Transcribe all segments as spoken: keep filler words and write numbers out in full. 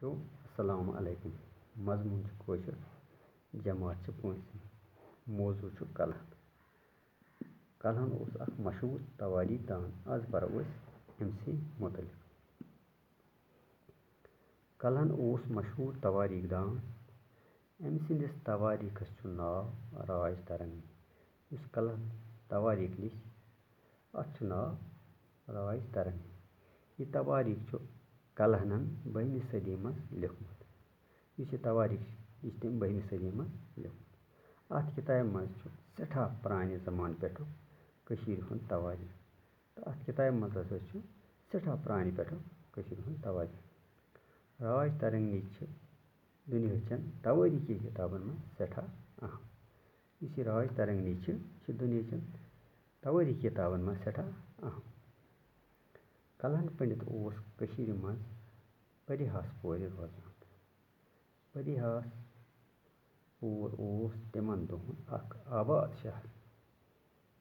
السلام علیکم۔ مضموٗن چھُ کٲشُر، جماعت چھِ پوٗنٛژِم، موضوع چھُ کلہن۔ کلہن اوس اکھ مشہوٗر توٲریٖخ دان، از پرو أسۍ أمۍ سٕے مُتعلِق۔ کلہن اوس مشہوٗر توٲریٖخ دان۔ أمۍ سٕنٛدِس توٲریٖخس چھُ ناو راج ترنگی۔ یُس کلہن توٲریٖخ لیٚچھ، اتھ چھُ ناو راج ترنگی۔ یہِ توٲریٖخ چھُ کلہنن بٔہمہِ صدی منٛز لیوٚکھمُت۔ یُس یہِ توٲریٖخ چھُ، یہِ چھُ تٔمۍ بٔہمہِ صدی منٛز لیوٚکھمُت۔ اتھ کِتابہِ منٛز چھُ سٮ۪ٹھاہ پرانہِ زمانہٕ پٮ۪ٹھُک کٔشیٖرِ ہُنٛد توٲریٖخ۔ تہٕ اتھ کِتابہِ منٛز ہسا چھُ سٮ۪ٹھاہ پرانہِ پٮ۪ٹھُک کٔشیٖرِ ہُنٛد توٲریٖخ۔ راج ترنگی چھِ دُنیاہٕچن توٲریٖخی کِتابن منٛز سٮ۪ٹھاہ اہم۔ یُس یہِ راج ترنگی چھِ، یہِ چھِ دُنیاہٕچن توٲریٖخی کِتابن منٛز سٮ۪ٹھاہ اہم۔ کلہن پنڈت اوس کٔشیٖرِ منٛز پریہاس پورِ روزان۔ پریہاس پوٗر اوس تِمن دۄہن اکھ آباد شہر۔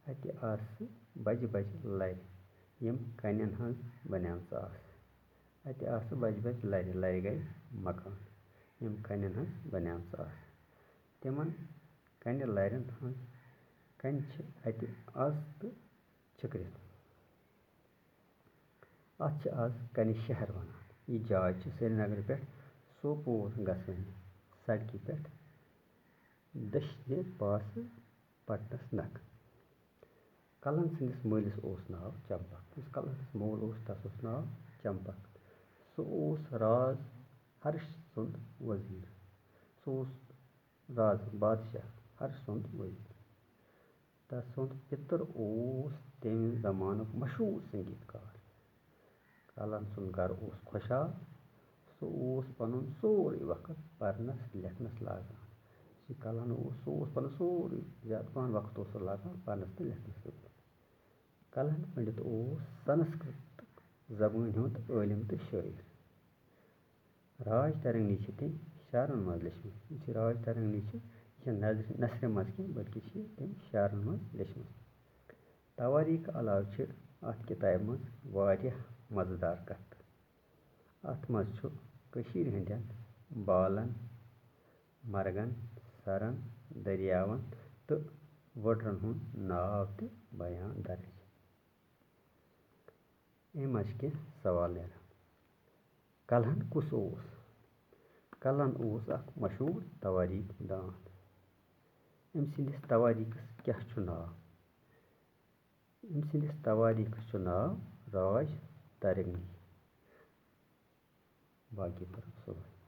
اتہِ آسہٕ بجہِ بجہِ لرِ، یِم کنٮ۪ن ہٕنٛز بنیمژٕ آسہٕ۔ اتہِ آسہٕ بجہِ بجہِ لرِ، لرِ گٔے مکان، یِم کنٮ۪ن ہٕنٛز بنیمژٕ آسہٕ۔ تِمن کنہِ لرٮ۪ن ہٕنٛز کنہِ چھِ اتہِ از تہٕ چھٔکرِتھ۔ اتھ چھِ از کنہِ شہر ونان۔ یہِ جاے چھِ سرینگرٕ پٮ۪ٹھ سوپور گژھوٕنہِ سڑکہِ پٮ۪ٹھ دٔچھنہِ پاسہٕ پٹنس نکھٕ۔ کلن سٕنٛدِس مٲلِس اوس ناو چمپک۔ یُس کلن سُنٛد مول اوس، تس اوس ناو چمپک۔ سُہ اوس راز ہرش سُنٛد وزیٖر۔ سُہ اوس راز بادشاہ ہرش سُنٛد وزیٖر۔ تسُنٛد پِتُر اوس تَمہِ زمانُک مشہوٗر سنگیت کار۔ کلن سُنٛد گرٕ اوس خۄشحال۔ سُہ اوس پنُن سورُے وقت پرنس لیکھنس لاگان۔ یُس یہِ کلن اوس، سُہ اوس پنُن سورُے زیادٕ پہن وقت اوس سُہ لاگان پرنس تہٕ لیکھنس سۭتۍ۔ کلن پنڈت اوس سنسکرت زبٲنۍ ہُنٛد عٲلِم تہٕ شٲعر۔ راج ترنگی چھِ تٔمۍ شعرن منٛز لیچھمٕژ۔ یُس یہِ راج ترنگی چھِ، یہِ چھِ نظرِ، نثرِ منٛز کینٛہہ، بلکہِ چھِ یہِ تٔمۍ شعرن منٛز لیچھمٕژ۔ توٲریٖخ علاوٕ چھِ اتھ کِتابہِ منٛز واریاہ مزٕدار کتھٕ۔ اتھ منٛز چھُ کٔشیٖرِ ہٕنٛدٮ۪ن بالن، مرگن، سرن، دٔریاون تہٕ وُڈرن ہُنٛد ناو تہِ بیان درٕج۔ اَمہِ منٛز چھِ کینٛہہ سوال نیران۔ کلہن کُس اوس؟ کلہن اوس اکھ مشہوٗر توٲریٖخ دان۔ أمۍ سٕنٛدِس توٲریٖخس کیٛاہ چھُ ناو؟ أمۍ سٕنٛدِس توٲریٖخس چھُ ناو راج ترنگی۔ باقی پَرو صُبحَس۔